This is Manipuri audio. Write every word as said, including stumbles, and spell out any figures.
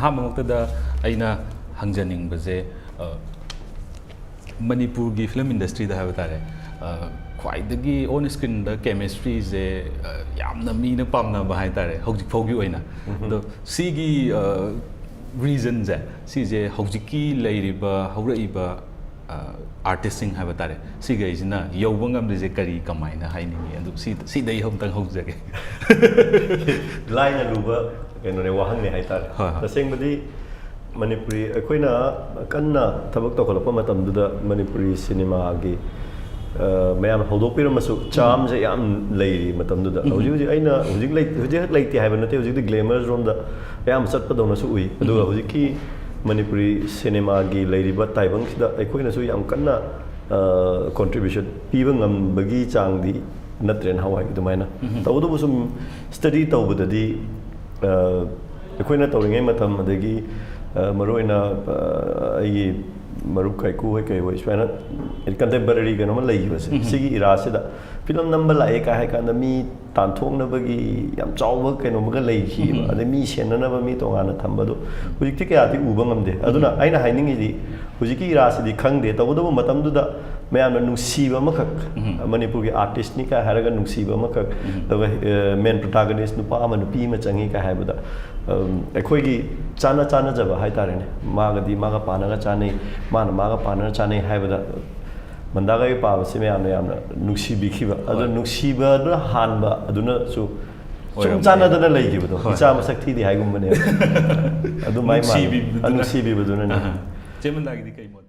ꯑꯍꯥꯟꯕꯃꯛꯇꯗ ꯑꯩꯅ ꯍꯪꯖꯅꯤꯡꯕꯁꯦ, ꯑ, ꯃꯅꯤꯄꯨꯔꯒꯤ ꯐꯤꯂꯝ ꯏꯟꯗꯁꯇ꯭ꯔꯤꯗ ꯍꯥꯏꯕ ꯇꯥꯔꯦ, ꯑ, ꯈ꯭ꯋꯥꯏꯗꯒꯤ ꯑꯣꯟ ꯁ꯭ꯀ꯭ꯔꯤꯟꯗ ꯀꯦꯃꯤꯁꯇ꯭ꯔꯤꯁꯦ, ꯑ, ꯌꯥꯝꯅ ꯃꯤꯅ ꯄꯥꯝꯅꯕ ꯍꯥꯏ ꯇꯥꯔꯦ ꯍꯧꯖꯤꯛ ꯐꯥꯎꯒꯤ ꯑꯣꯏꯅ꯫ ꯑꯗꯣ ꯁꯤꯒꯤ, ꯑ, ꯔꯤꯖꯟꯁꯦ, ꯁꯤꯁꯦ ꯍꯧꯖꯤꯛꯀꯤ ꯂꯩꯔꯤꯕ ꯍꯧꯔꯛꯏꯕ, ꯑ, ꯑꯥꯔꯇꯤꯁꯁꯤꯡ ꯍꯥꯏꯕ ꯇꯥꯔꯦ, ꯁꯤꯈꯩꯁꯤꯅ ꯌꯧꯕ ꯉꯝꯗ꯭ꯔꯤꯁꯦ ꯀꯔꯤ, ꯀꯃꯥꯏꯅ ꯍꯥꯏꯅꯤꯡꯉꯤ? ꯑꯗꯨ ꯁꯤ, ꯁꯤꯗꯩ ꯑꯃꯨꯛꯇꯪ ꯍꯧꯖꯒꯦ꯫ ꯂꯥꯏꯅ ꯂꯨꯕ ꯀꯩꯅꯣꯅꯦ, ꯋꯥꯍꯪꯅꯦ ꯍꯥꯏꯇꯥꯔꯦ꯫ ꯍꯣꯏ, ꯍꯣꯏ꯫ ꯇꯁꯦꯡꯕꯗꯤ ꯃꯅꯤꯄꯨꯔꯤ, ꯑꯩꯈꯣꯏꯅ ꯀꯟꯅ ꯊꯕꯛ ꯇꯧꯈꯠꯂꯛꯄ ꯃꯇꯝꯗꯨꯗ ꯃꯅꯤꯄꯨꯔꯤ ꯁꯤꯅꯦꯃꯥꯒꯤ, ꯑ, ꯃꯌꯥꯝꯅ ꯍꯧꯗꯣꯛꯄꯤꯔꯝꯃꯁꯨ, ꯆꯥꯝꯁꯦ ꯌꯥꯝ ꯂꯩꯔꯤ ꯃꯇꯝꯗꯨꯗ꯫ ꯍꯧꯖꯤꯛ ꯍꯧꯖꯤꯛ ꯑꯩꯅ ꯍꯧꯖꯤꯛ ꯂꯩ-, ꯍꯧꯖꯤꯛ ꯂꯩꯇꯦ ꯍꯥꯏꯕ ꯅꯠꯇꯦ, ꯍꯧꯖꯤꯛꯇꯤ ꯒ꯭ꯂꯦꯃꯔ ꯔꯣꯝꯗ ꯑꯌꯥꯝꯕ ꯆꯠꯄꯗꯧꯅꯁꯨ ꯎꯏ꯫ ꯑꯗꯨꯒ ꯍꯧꯖꯤꯛꯀꯤ ꯃꯅꯤꯄꯨꯔꯤ ꯁꯤꯅꯦꯃꯥꯒꯤ ꯂꯩꯔꯤꯕ ꯇꯥꯏꯕꯪꯁꯤꯗ ꯑꯩꯈꯣꯏꯅꯁꯨ ꯌꯥꯝ ꯀꯟꯅ, ꯑ, ꯀꯣꯟꯇ꯭ꯔꯤꯕ꯭ꯌꯨꯁꯟ ꯄꯤꯕ ꯉꯝꯕꯒꯤ ꯆꯥꯡꯗꯤ ꯅꯠꯇ꯭ꯔꯦ ꯅꯍꯥꯟꯋꯥꯏꯒꯤ ꯑꯗꯨꯃꯥꯏꯅ꯫ ꯇꯧꯕꯇꯕꯨ ꯁꯨꯝ ꯁ꯭ꯇꯗꯤ ꯇꯧꯕꯗꯗꯤ, ꯑ, ꯑꯩꯈꯣꯏꯅ ꯇꯧꯔꯤꯉꯩ ꯃꯇꯝ, ꯑꯗꯒꯤ, ꯑ, ꯃꯔꯨꯑꯣꯏꯅ, ꯑ, ꯑꯩꯒꯤ ꯃꯔꯨꯞ ꯀꯥꯏꯀꯨ ꯍꯣꯏ ꯀꯩ ꯍꯣꯏ ꯁꯨꯃꯥꯏꯅ ꯀꯟꯇꯦꯝꯄꯔꯔꯤ ꯀꯩꯅꯣꯝꯃ ꯂꯩꯈꯤꯕꯁꯦ, ꯁꯤꯒꯤ ꯏꯔꯥꯁꯤꯗ ꯐꯤꯂꯝ ꯅꯝꯕ ꯂꯥꯛꯑꯦ ꯀꯥꯏ ꯍꯥꯏ ꯀꯥꯟꯗ ꯃꯤ ꯇꯥꯟꯊꯣꯛꯅꯕꯒꯤ ꯌꯥꯝ ꯆꯥꯎꯕ ꯀꯩꯅꯣꯝꯃꯒ ꯂꯩꯈꯤꯕ, ꯑꯗꯩ ꯃꯤ ꯁꯦꯟꯅꯅꯕ ꯃꯤ ꯇꯣꯉꯥꯟꯅ ꯊꯝꯕꯗꯣ ꯍꯧꯖꯤꯛꯇꯤ ꯀꯌꯥꯗꯤ ꯎꯕ ꯉꯝꯗꯦ꯫ ꯑꯗꯨꯅ ꯑꯩꯅ ꯍꯥꯏꯅꯤꯡꯉꯤꯗꯤ, ꯍꯧꯖꯤꯛꯀꯤ ꯏꯔꯥꯁꯤꯗꯤ ꯈꯪꯗꯦ, ꯇꯧꯕꯇꯕꯨ ꯃꯇꯝꯗꯨꯗ ꯃꯌꯥꯝꯅ ꯅꯨꯡꯁꯤꯕ ꯑꯃꯈꯛ, ꯃꯅꯤꯄꯨꯔꯒꯤ ꯑꯥꯔꯇꯤꯁꯅꯤ ꯀꯥꯏ ꯍꯥꯏꯔꯒ ꯅꯨꯡꯁꯤꯕ ꯑꯃꯈꯛ, ꯑꯗꯨꯒ, ꯑ, ꯃꯦꯟ ꯄ꯭ꯔꯣꯇꯥꯒꯅꯤꯁ ꯅꯨꯄꯥ ꯑꯃ ꯅꯨꯄꯤ ꯑꯃ ꯆꯪꯉꯤ ꯀꯥꯏ ꯍꯥꯏꯕꯗ, ꯑꯝ, ꯑꯩꯈꯣꯏꯒꯤ ꯆꯥꯅ ꯆꯥꯅꯖꯕ ꯍꯥꯏꯇꯥꯔꯦꯅꯦ, ꯃꯥꯒꯗꯤ ꯃꯥꯒ ꯄꯥꯅꯒ ꯆꯥꯅꯩ, ꯃꯥꯅ ꯃꯥꯒ ꯄꯥꯅꯒ ꯆꯥꯅꯩ ꯍꯥꯏꯕꯗ ꯕꯟꯗꯥꯒ ꯑꯩꯒ ꯄꯥꯕꯁꯤ ꯃꯌꯥꯝꯅ ꯌꯥꯝꯅ ꯅꯨꯡꯁꯤꯕꯤꯈꯤꯕ꯫ ꯑꯗꯣ ꯅꯨꯡꯁꯤꯕꯗꯨꯅ ꯍꯥꯟꯕ ꯑꯗꯨꯅꯁꯨ ꯁꯨꯝ ꯑꯣꯏꯔꯝꯕ ꯆꯥꯟꯅꯗꯅ ꯌꯥꯏ꯫ ꯂꯩꯈꯤꯕꯗꯣ, ꯍꯣꯏ꯫ ꯏꯆꯥ ꯃꯁꯛ ꯊꯤꯗꯦ ꯍꯥꯏꯒꯨꯝꯕꯅꯦ꯫ ꯑꯗꯨꯃꯥꯏ ꯃꯥꯜꯂꯦ꯫ ꯅꯨꯡꯁꯤꯕꯤꯕꯗꯨꯅ꯫ ꯑ, ꯅꯨꯡꯁꯤꯕꯤꯕꯗꯨꯅꯅꯦ꯫ ꯑꯍ꯫ ꯆꯦ ꯕꯟꯗꯥꯒꯤꯗꯤ ꯀꯩ ꯃꯣꯠ?